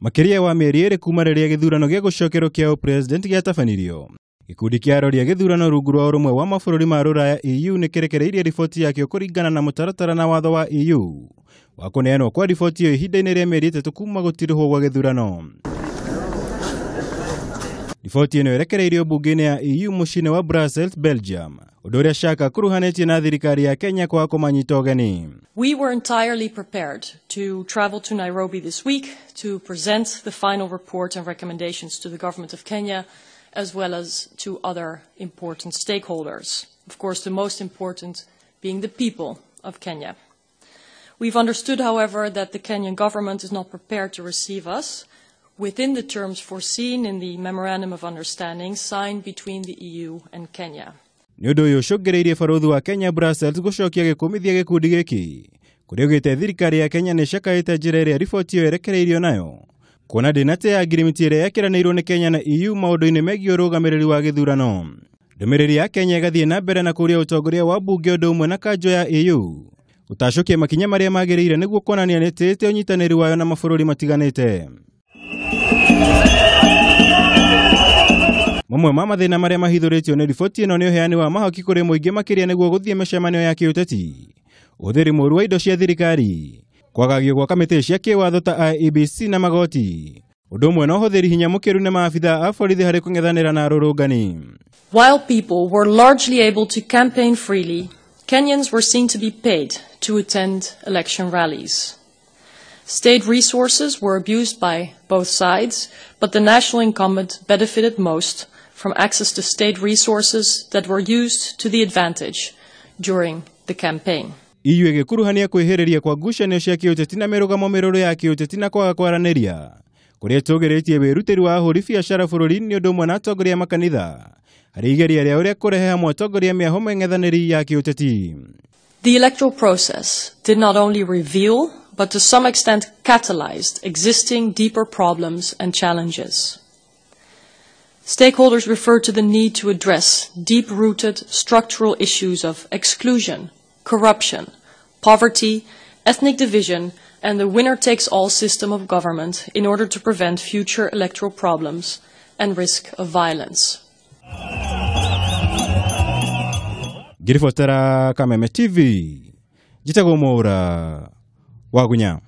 Makĩria wa mĩeri 2 kuma rĩrĩa gĩthurano gĩa gũcokerwo kĩa ũpresident gĩatabanirio. Gĩkundi kĩa arori a gĩthurano rungu rwa ũrũmwe wa mabũrũri ma Rũraya EU nĩ kĩrekereirie riboti yakĩo kũringana na mũtaratara na watho wa EU wa kũneanwo kwa riboti ĩyo ihinda-inĩ rĩa mĩeri 3 kuma gũtirihwo gwa gĩthurano. Riboti ĩno ĩrekereirio bunge-inĩ ya EU mũciĩ-inĩ wa Brussels, Belgium, ũndũ ũrĩa Shaka akuruhanĩtie na thirikari ya Kenya kwaga kũmanyita ũgeni. We were entirely prepared to travel to Nairobi this week to present the final report and recommendations to the government of Kenya, as well as to other important stakeholders. Of course, the most important being the people of Kenya. We've understood, however, that the Kenyan government is not prepared to receive us within the terms foreseen in the Memorandum of Understanding signed between the EU and Kenya. Nĩ ũndũ ũyũ ũcũngĩrĩirie barũthi wa Kenya Brussels gũcokia gĩkũmithia gĩkundi gĩkĩ kũrĩa augĩte thirikari ya Kenya nĩ ĩcakaĩte njĩra ĩrĩa riboti ĩyo ĩrekereirio nayo kuona ndĩnateya ngirimiti ĩrĩa yekĩranĩirwo nĩ Kenya na EU maũndũ-inĩ megiĩ ũrũgamĩrĩri wa gĩthurano. Ndũmĩrĩri ya Kenya ĩgathiĩ na mbere na kũũria ũtongoria wa mbunge ũndũ ũmwe na kanjũ ya EU gũtacũkia makinya marĩa magĩrĩire nĩguo kuonania nĩtĩĩte ũnyitanĩri wayo na mabũrũri matiganĩte. Mamwe ma mathĩna marĩa mahithũrĩtio nĩ riboti ĩno nĩ ũheani wa mahoki kũrĩ mũingĩ makĩria nĩguo gũthiĩ mĩcemanio ya kĩũteti, ũhũthĩri mũũru wa indo cia thirikari, kwagagio gwa kamĩtĩ cia kĩwatho ta IEBC na magoti, ũndũ ũmwe na ũhũthĩri hinya mũkĩru nĩ maabitha a borithi harĩ kũng'ethanĩra na arũrũngani. While people were largely able to campaign freely, Kenyans were seen to be paid to attend election rallies. State resources were abused by both sides, but the national incumbent benefited most from access to state resources that were used to the advantage during the campaign. EU ĩgĩkuruhania kwĩhĩrĩria kwa ngucanio cia kĩũteti na mĩrũgamo mĩrũrũ ya kĩũteti na kwaga kwaranĩria kũrĩa ĩtũgĩrĩtie wĩrutĩri wa ahũri biacara bũrũri-inĩ ũndũ ũmwe na atongoria a makanitha harĩ igeria rĩa ũrĩa kũrehe hamwe atongoria mĩaho mĩng'ethanĩri ya kĩũteti. The electoral process did not only reveal but to some extent catalyzed existing deeper problems and challenges. Stakeholders referred to the need to address deep-rooted structural issues of exclusion, corruption, poverty, ethnic division, and the winner-takes-all system of government in order to prevent future electoral problems and risk of violence. Ngĩribotera Kameme TV, njĩtagwo Mwaura Wagunya.